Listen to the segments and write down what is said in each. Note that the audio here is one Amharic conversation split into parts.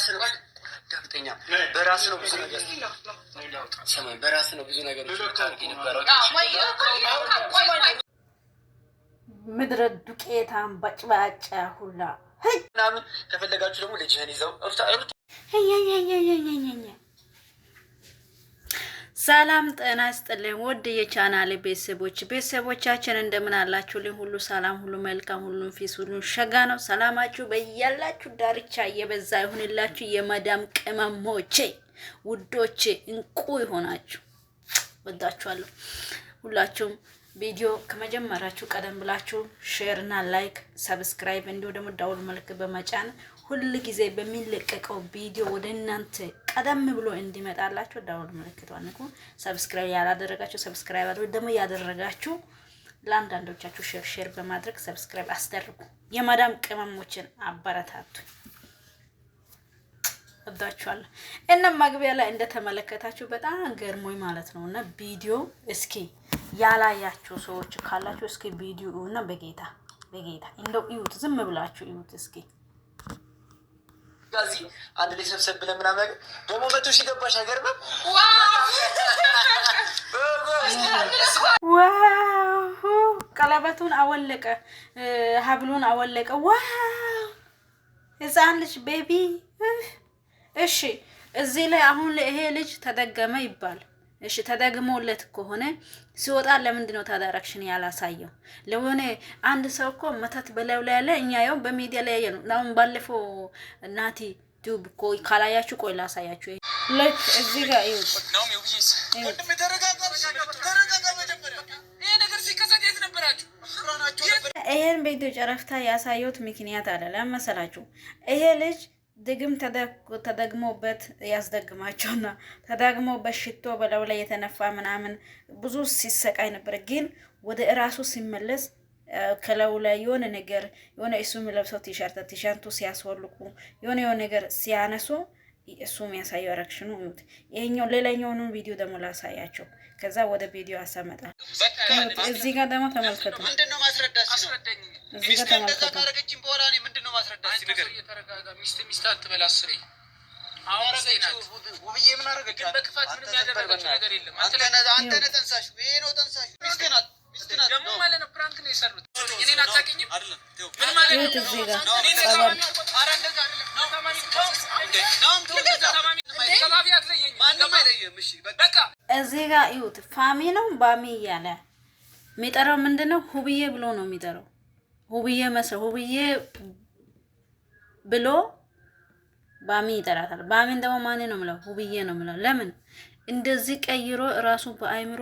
በራስህ ነው ዳምጠኛ፣ በራስህ ነው ብዙ ነገር፣ ሰማኝ፣ በራስህ ነው ብዙ ነገሮች የምታደርግ የነበረው። ምድረ ዱቄታን በጭባጫ ሁላ። ምናምን ከፈለጋችሁ ደግሞ ልጅህን ይዘው ሩታ ሩታ። ሰላም ጤና ይስጥልኝ ውድ የቻናሌ ቤተሰቦች፣ ቤተሰቦቻችን እንደምን አላችሁልኝ? ሁሉ ሰላም፣ ሁሉ መልካም፣ ሁሉም ፊስ፣ ሁሉም ሸጋ ነው። ሰላማችሁ በያላችሁ ዳርቻ እየበዛ ይሁንላችሁ። የመዳም ቅመሞቼ ውዶቼ፣ እንቁ ይሆናችሁ፣ ወዳችኋለሁ። ሁላችሁም ቪዲዮ ከመጀመራችሁ ቀደም ብላችሁ share እና like፣ subscribe እንዲሁ ደግሞ ደውል ምልክት በመጫን ሁል ጊዜ በሚለቀቀው ቪዲዮ ወደ እናንተ ቀደም ብሎ እንዲመጣላችሁ ደውል ምልክቷን ንኩ። Subscribe ያላደረጋችሁ subscribe አድርጉ። ደግሞ ያደረጋችሁ ለአንዳንዶቻችሁ share share በማድረግ subscribe አስደርጉ። የማዳም ቅመሞችን አበረታቱ። ወዳችኋለሁ። እና መግቢያ ላይ እንደተመለከታችሁ በጣም ገርሞኝ ማለት ነው። እና ቪዲዮ እስኪ ያላያችሁ ሰዎች ካላችሁ እስኪ ቪዲዮ እና በጌታ በጌታ እንደው እዩት፣ ዝም ብላችሁ እዩት እስኪ። እዚህ አንድ ላይ ሰብሰብ ብለን ምናምን ነገር ደግሞ 100,000 ገባሽ፣ አይገርምም? Wow! ቀለበቱን አወለቀ፣ ሀብሉን አወለቀ። Wow! ህፃን ልጅ baby። እሺ፣ እዚህ ላይ አሁን ይሄ ልጅ ተደገመ ይባል። እሺ፣ ተደግሞለት ከሆነ ሲወጣ ለምንድን ነው ታዲያ reaction ያላሳየው? ለሆነ አንድ ሰው እኮ መተት በላዩ ላይ ያለ እኛ ያው በሚዲያ ላይ ያየ ነው። አሁን ባለፈው ናቲ ቲዩብ እኮ ካላያችሁ ቆይ ላሳያችሁ። ልክ እዚህ ጋር እዩት። ይሄን ቪዲዮ ጨረፍታ ያሳየሁት ምክንያት አለ ለመሰላችሁ፣ ይሄ ልጅ ድግም ተደግሞበት ያስደግማቸውና ተደግሞበት ሽቶ በላዩ ላይ የተነፋ ምናምን ብዙ ሲሰቃይ ነበር። ግን ወደ እራሱ ሲመለስ ከላዩ ላይ የሆነ ነገር፣ የሆነ እሱ የሚለብሰው ቲሸርት፣ ቲሸርቱ ሲያስወልቁ፣ የሆነ የሆነ ነገር ሲያነሱ እሱ የሚያሳየው reaction ኑ እዩት። ይሄኛው ሌላኛውን ቪዲዮ ደግሞ ላሳያቸው። ከዛ ወደ ቪዲዮ አሰመጣል። እዚህ ጋር ደግሞ ተመልከቱ። እዚህ ጋር ተመልከቱ። ሚስት አትበል አስሬ። ውብዬ ምን አደረገች? በክፋት ምንም ያደረገችው ነገር የለም። አንተ ነህ ጠንሳሹ፣ ይሄ ነው ጠንሳሹ። ሚስት ናት፣ ሚስት ናት። ደግሞ ማለት ነው prank ነው የሰሩት። እኔን አታውቅኝም? ምን ማለት ነው? እዩት እዚህ ጋር ጸበል። ኧረ እንደዛ አይደለም። ከባቢ አትለየኝም። ማንም አይለየም። እሺ በቃ። በቃ። እዚህ ጋር እዩት። ፋሚ ነው ባሚ እያለ የሚጠራው ምንድን ነው? ሁብዬ ብሎ ነው የሚጠራው። ሁብዬ መሰ ሁብዬ ብሎ ባሚ ይጠራታል። ባሚን ደግሞ ማን ነው የምለው? ሁብዬ ነው የምለው። ለምን እንደዚህ ቀይሮ ራሱ በአይምሮ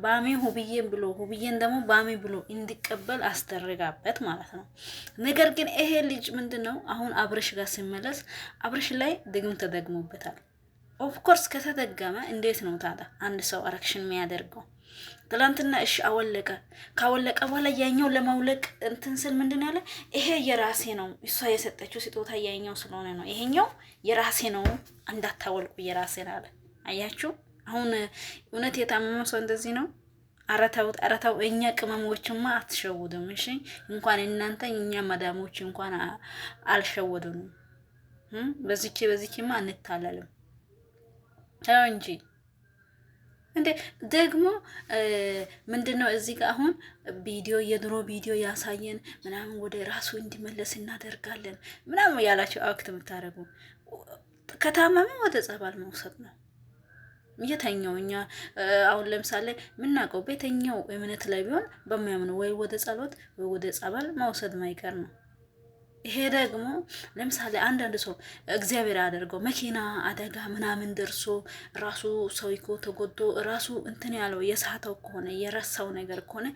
ባሚ ሁብዬን ብሎ ሁብዬን ደግሞ ባሚ ብሎ እንዲቀበል አስደረጋበት ማለት ነው። ነገር ግን ይሄ ልጅ ምንድን ነው አሁን አብርሽ ጋር ሲመለስ አብርሽ ላይ ድግም ተደግሞበታል። Of course ከተደገመ እንዴት ነው ታዲያ አንድ ሰው reaction የሚያደርገው? ትላንትና እሺ አወለቀ። ካወለቀ በኋላ ያኛው ለማውለቅ እንትን ስል ምንድን ያለ፣ ይሄ የራሴ ነው፣ እሷ የሰጠችው ስጦታ ያኛው ስለሆነ ነው፣ ይሄኛው የራሴ ነው፣ እንዳታወልቁ የራሴ ነው አለ። አያችሁ፣ አሁን እውነት የታመመ ሰው እንደዚህ ነው። ኧረ ተው፣ ኧረ ተው። እኛ ቅመሞችማ አትሸውዱም። እሺ፣ እንኳን እናንተ እኛ መዳሞች እንኳን አልሸወዱንም። በዚች በዚችማ አንታለልም። ተው እንጂ እንዴ። ደግሞ ምንድን ነው እዚህ ጋር አሁን ቪዲዮ የድሮ ቪዲዮ ያሳየን ምናምን ወደ ራሱ እንዲመለስ እናደርጋለን ምናምን ያላቸው act የምታደርጉ፣ ከታመመ ወደ ጸበል መውሰድ ነው። የተኛው እኛ አሁን ለምሳሌ የምናውቀው ቤተኛው እምነት ላይ ቢሆን በሚያምኑ ወይ ወደ ጸሎት ወይ ወደ ጸበል መውሰድ ማይቀር ነው። ይሄ ደግሞ ለምሳሌ አንዳንድ ሰው እግዚአብሔር ያደርገው መኪና አደጋ ምናምን ደርሶ ራሱ ሰው እኮ ተጎድቶ ራሱ እንትን ያለው የሳተው ከሆነ፣ የረሳው ነገር ከሆነ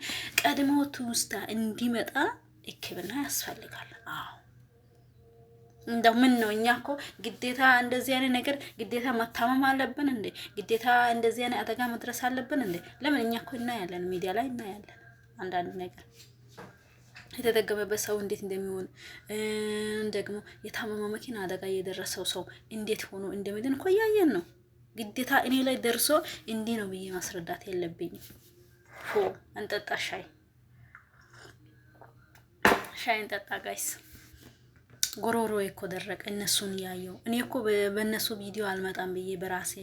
ቀድሞ ትውስታ እንዲመጣ ሕክምና ያስፈልጋል። አዎ፣ እንደው ምን ነው እኛ እኮ ግዴታ እንደዚህ አይነት ነገር ግዴታ መታመም አለብን እንዴ? ግዴታ እንደዚህ አይነት አደጋ መድረስ አለብን እንዴ? ለምን እኛ እኮ እናያለን፣ ሚዲያ ላይ እናያለን አንዳንድ ነገር የተደገመበት ሰው እንዴት እንደሚሆን፣ ደግሞ የታመመ መኪና አደጋ የደረሰው ሰው እንዴት ሆኖ እንደሚድን እኮ እያየን ነው። ግዴታ እኔ ላይ ደርሶ እንዲህ ነው ብዬ ማስረዳት የለብኝም። ፎ እንጠጣ ሻይ፣ ሻይ እንጠጣ guys። ጎሮሮ እኮ ደረቀ እነሱን ያየው። እኔ እኮ በእነሱ ቪዲዮ አልመጣም ብዬ በራሴ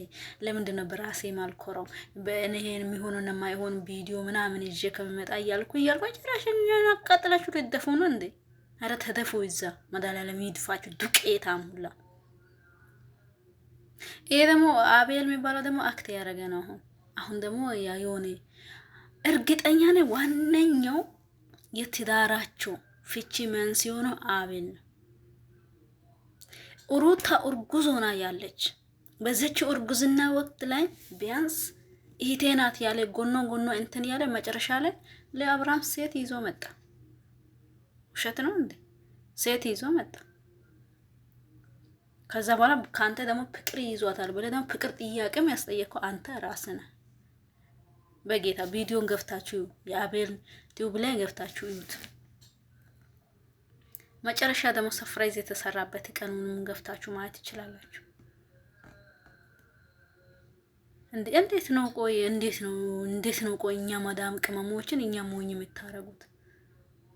ለምንድን ነው በራሴ ማልኮረው? በእኔ የሚሆነውን የማይሆን ቪዲዮ ምናምን ይዤ ከሚመጣ እያልኩ እያልኩ ጭራሽ አቃጥላችሁ ልደፉ ነው እንዴ? አረ ተደፉ፣ ይዛ መድኃኒዓለም ይድፋችሁ፣ ዱቄታም ሁላ። ይሄ ደግሞ አቤል የሚባለው ደግሞ act ያደረገ ነው። አሁን ደግሞ የሆነ እርግጠኛ ነኝ ዋነኛው የትዳራቸው ፍቺ መንስኤ ሆነው አቤል ነው። ሩታ እርጉዝ ሆና ያለች በዚች እርጉዝና ወቅት ላይ ቢያንስ እህቴ ናት ያለ ጎኖ ጎኖ እንትን ያለ መጨረሻ ላይ ለአብርሃም ሴት ይዞ መጣ። ውሸት ነው እንዴ? ሴት ይዞ መጣ። ከዛ በኋላ ከአንተ ደግሞ ፍቅር ይዟታል ብለህ ደግሞ ፍቅር ጥያቄም ያስጠየቀው አንተ ራስህ ነህ። በጌታ ቪዲዮን ገፍታችሁ የአቤል ቲዩብ ላይ ገፍታችሁ እዩት። መጨረሻ ደግሞ surprise የተሰራበት ቀኑንም ገፍታችሁ ማየት ይችላላችሁ። እንዴት ነው ቆይ፣ እንዴት ነው እንዴት ነው ቆይ፣ እኛ ማዳም ቅመሞችን እኛ ሞኝ የምታረጉት?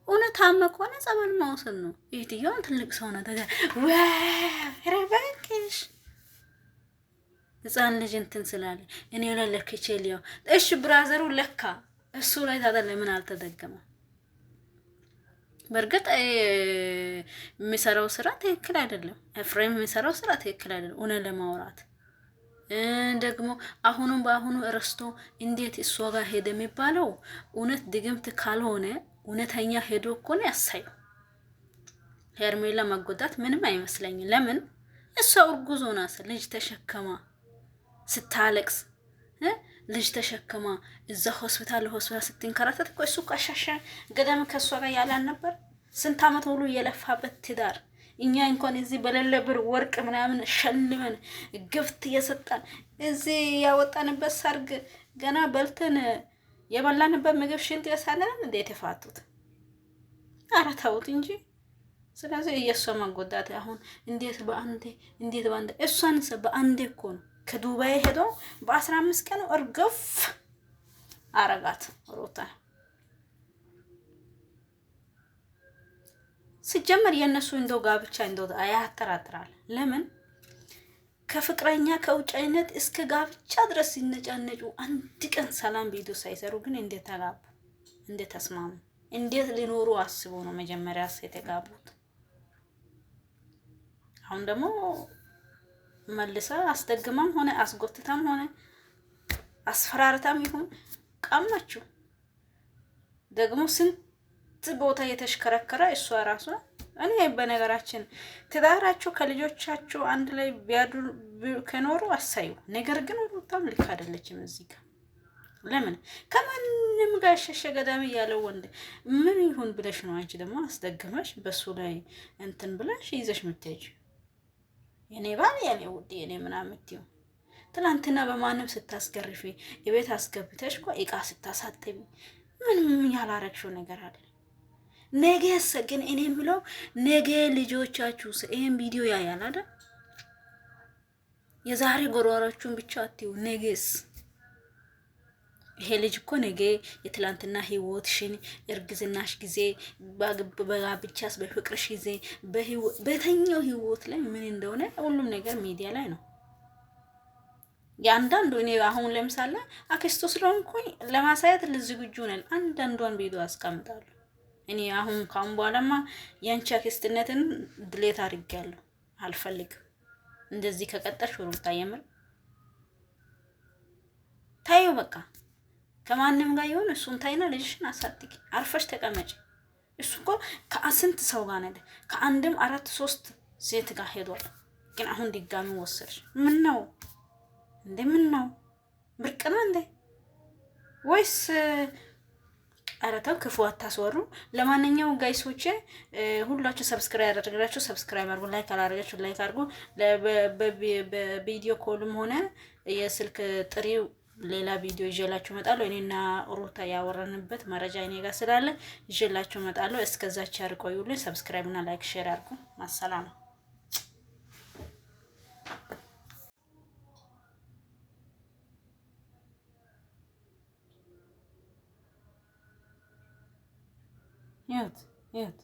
እውነት ታመ ከሆነ ጸበል መውሰድ ነው። እህትየዋን ትልቅ ሰው ነው። ኧረ እባክሽ ህፃን ልጅ እንትን ስላለ እኔ ላይ ለክቼ ሊያው እሺ፣ brother ኡ ለካ እሱ ላይ ታዲያ ለምን አልተደገመም? በእርግጥ የሚሰራው ስራ ትክክል አይደለም። ኤፍሬም የሚሰራው ስራ ትክክል አይደለም። እውነት ለማውራት ደግሞ አሁኑም በአሁኑ እረስቶ እንዴት እሷ ጋር ሄደ የሚባለው እውነት ድግምት ካልሆነ እውነተኛ ሄዶ እኮ ነው ያሳየው። ሄርሜላ መጎዳት ምንም አይመስለኝም። ለምን እሷ እርጉዝ ሆና ልጅ ተሸከማ ስታለቅስ ልጅ ተሸክማ እዛ ሆስፒታል ሆስፒታል ስትንከራተት እኮ እሱ አሻሻ ገዳም ከእሷ ጋር ያላን ነበር። ስንት ዓመት ሙሉ የለፋበት ትዳር እኛ እንኳን እዚህ በሌለ ብር ወርቅ ምናምን ሸልመን ግፍት እየሰጠን እዚህ ያወጣንበት ሰርግ ገና በልተን የበላንበት ምግብ ሽንት ያሳለን እንደ የተፋቱት። ኧረ ተውት እንጂ። ስለዚህ እየሷ መጎዳት አሁን እንዴት በአንዴ እንዴት በአንዴ እሷን በአንዴ እኮ ነው ከዱባይ ሄዶ በ15 ቀን እርግፍ አረጋት ሩታ። ሲጀመር የእነሱ እንደው ጋብቻ እንደው ያጠራጥራል። ለምን ከፍቅረኛ ከውጫይነት እስከ ጋብቻ ድረስ ሲነጫነጩ አንድ ቀን ሰላም ቪዲዮ ሳይሰሩ ግን እንዴት ተጋቡ? እንዴት ተስማሙ? እንዴት ሊኖሩ አስበው ነው መጀመሪያ የተጋቡት? አሁን ደግሞ መልሳ አስደግማም ሆነ አስጎትታም ሆነ አስፈራርታም ይሁን ቀማችሁ። ደግሞ ስንት ቦታ የተሽከረከረ እሷ ራሷ። እኔ በነገራችን ትዳራቸው ከልጆቻቸው አንድ ላይ ቢያድሩ ከኖሩ አሳዩ። ነገር ግን ሩታም ልክ አይደለችም እዚህ ጋር። ለምን ከማንም ጋር ሸሸ ገዳሚ ያለው ወንድ ምን ይሁን ብለሽ ነው አንቺ ደግሞ አስደግመሽ በሱ ላይ እንትን ብለሽ ይዘሽ የምትሄጂው? የኔ ባል የኔ ውድ የኔ ምናምን የምትይው ትናንትና በማንም ስታስገርፊ የቤት አስገብተሽ እኮ እቃ ስታሳጥቢ ምንም ያላረግሽው ነገር አለ? ነገስ ግን እኔ የምለው ነገ ልጆቻችሁ ይሄን ቪዲዮ ያያል አይደል? የዛሬ ጎሮሮአችሁን ብቻ አትዩ። ነገስ ይሄ ልጅ እኮ ነገ የትላንትና ህይወትሽን እርግዝናሽ ጊዜ በጋብቻስ በፍቅርሽ ጊዜ በተኛው ህይወት ላይ ምን እንደሆነ ሁሉም ነገር ሚዲያ ላይ ነው። የአንዳንዱ እኔ አሁን ለምሳሌ አክስቱ ስለሆንኩኝ ለማሳየት ዝግጁ ነን። አንዳንዷን ቪዲዮ አስቀምጣለሁ። እኔ አሁን ካሁን በኋላማ የአንቺ አክስትነትን delete አድርጌያለሁ፣ አልፈልግም። እንደዚህ ከቀጠልሽ ሩታ የምር ታዩ በቃ ከማንም ጋር ይሁን እሱን ታይና ልጅሽን አሳድጊ፣ አርፈሽ ተቀመጪ። እሱ እኮ ከስንት ሰው ጋር ነው፣ ከአንድም አራት ሶስት ሴት ጋር ሄዷል። ግን አሁን ድጋሚ ወሰድሽ። ምን ነው እንዴ? ምን ነው ብርቅ ነው እንዴ? ወይስ ኧረ ተው ክፉ አታስወሩ። ለማንኛውም guys ኦቼ ሁላችሁ subscribe ያደረጋችሁ subscribe አድርጉ፣ like አላደረጋችሁ like አድርጉ። በ video call ም ሆነ የስልክ ጥሪው ሌላ ቪዲዮ ይዤላችሁ እመጣለሁ። እኔና ሩታ ያወራንበት መረጃ እኔ ጋር ስላለ ይዤላችሁ እመጣለሁ። እስከዛ ቸር ቆዩልኝ። subscribe እና like share አድርጉ። ማሰላም። ይሁት ይሁት።